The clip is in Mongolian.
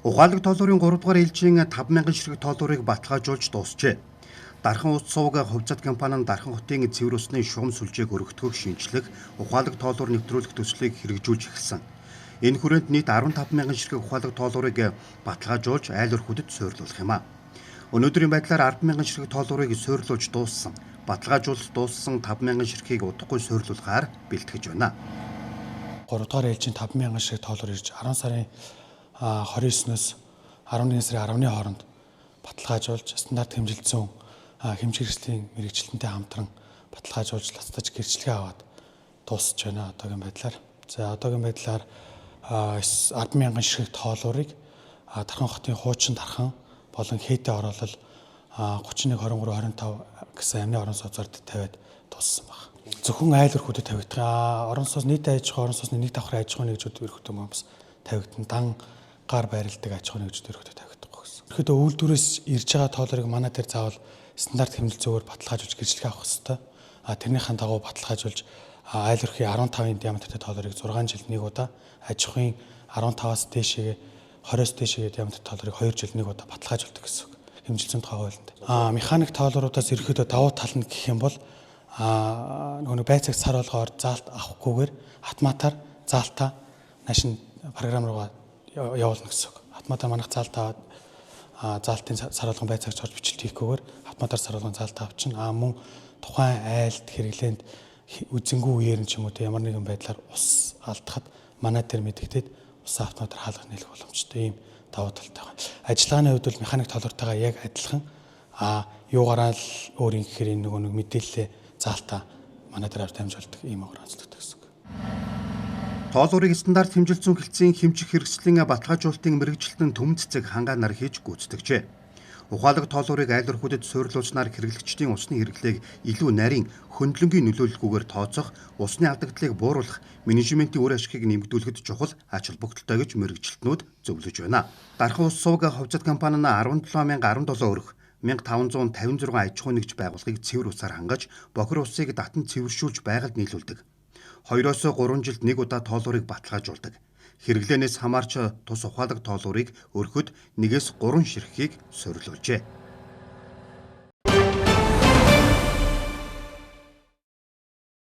Ухаалаг тоолуурын 3 дугаар ээлжийн 5000 ширхэг тоолуурыг баталгаажуулж дуусжээ. Дархан ус сувг хувьцаат компани нь Дархан хотын цэвэр усны шугам сүлжээг өргөтгөх, шинчлэх, ухаалаг тоолуур нэвтрүүлэх төслийг хэрэгжүүлж эхэлсэн. Энэ хүрээнд нийт 15,000 ширхэг ухаалаг тоолуурыг баталгаажуулж айл өрхүүдэд суйрлуулах юм а. Өнөөдрийн байдлаар 10,000 ширхэг тоолуурыг суйрлуулж дууссан. Баталгаажуулалт дууссан 5,000 ширхгийг удахгүй суйрлуулахаар бэлтгэж байна. 3 дугаар ээлжийн 5,000 ширхэг тоолуур ирж 10 сарын 29-ноос 11 сарын 10-ны хооронд баталгаажуулж стандарт хэмжилт зүйн хэмжих хэрэгслийн мэргэжилтэнтэй хамтран баталгаажуулж лацтаж гэрчлэгээ аваад дуусч байна одоогийн байдлаар. За, одоогийн байдлаар 10,000 ширхэг тоолуурыг Дархан хотын хуучин Дархан болон Хээтэй ороолол 31, 23, 25 гэсэн амны орон сууцаар тавиад дууссан байна. Зөвхөн айл өрхүүдэд тавигдах. Орон сууц нийт аж ахуй, орон сууцны нэг давхар аж ахуйн нэгжүүд өрхөтөө бас тавигдана. Дан гар байрладаг аж ахуйн нэгжүүд өрхөтөө тавигдахгүй гэсэн. Ерөнхийдөө үйлдвэрээс ирж байгаа тоолорыг манай дээр заавал стандарт хэмнэлт зүгээр баталгаажуулж гэрчлэгээ авах ёстой. А тэрнийхэн дагуу баталгаажуулж айл өрхийн 15-ын диаметртэй тоолорыг 6 жилд нэг удаа, аж ахуйн 15-аас дээшээ, 20-оос дээшээ диаметр тоолорыг 2 жилд нэг удаа баталгаажуулдаг гэсэн үг. Хэмжилт зүйн тухай хуулинд. Механик тоолруудаас ерөнхийдөө давуу тал нь гэх юм бол нөгөө нэг байцаагч сар болгоор заалт авахгүйгээр автоматар заалтаа нааш нь програм руугаа явуулна гэсэн үг. Автоматар манайх заалт аваад заалтын сар болгон байцаагч орж бичлэлт хийхгүйгээр автоматар сар болгон заалт авчихна. Мөн тухайн айлд хэрэглээнд үзэнгүү үеэр нь ч юм уу те ямар нэгэн байдлаар ус алдахад манай дээр мэдэгдээд усаа автоматар хаалгах нийлэх боломжтой ийм давуу талтай байна. Ажиллагааны хувьд бол механик тоолууртайгаа яг адилхан. Юугаараа л өөр юм гэхээр энэ нөгөө нэг мэдээлэлээ заалтаа манай дээр авч дамжуулдаг ийм огаар онцлогддог гэсэн үг. Тоолуурыг стандарт хэмжилт зүйн хэлтсийн хэмжих хэрэгслийн баталгаажуулалтын мэргэжилтэн Түмэн цэцэг хангаа нар хийж гүйцэтгэжээ. Ухаалаг тоолуурыг айл өрхүүдэд суйрлуулснаар хэрэглэгчдийн усны хэрэглээг илүү нарийн, хөндлөнгийн нөлөөлөлгүйгээр тооцох, усны алдагдлыг бууруулах, менежментийн үр ашигыг нэмэгдүүлэхэд чухал ач холбогдолтой гэж мэргэжилтнүүд зөвлөж байна. Дархан ус сувг хувьцаат компани нь 17,017 өрх 1556 аж ахуйн нэгж байгууллагыг цэвэр усаар хангаж, бохир усыг татан цэвэршүүлж байгальд нийлүүлдэг. 2-оос 3 жилд нэг удаа тоолуурыг баталгаажуулдаг. Хэрэглээнээс хамаарч тус ухаалаг тоолуурыг өрхөд 1-ээс 3 ширхгийг суйрлуулжээ.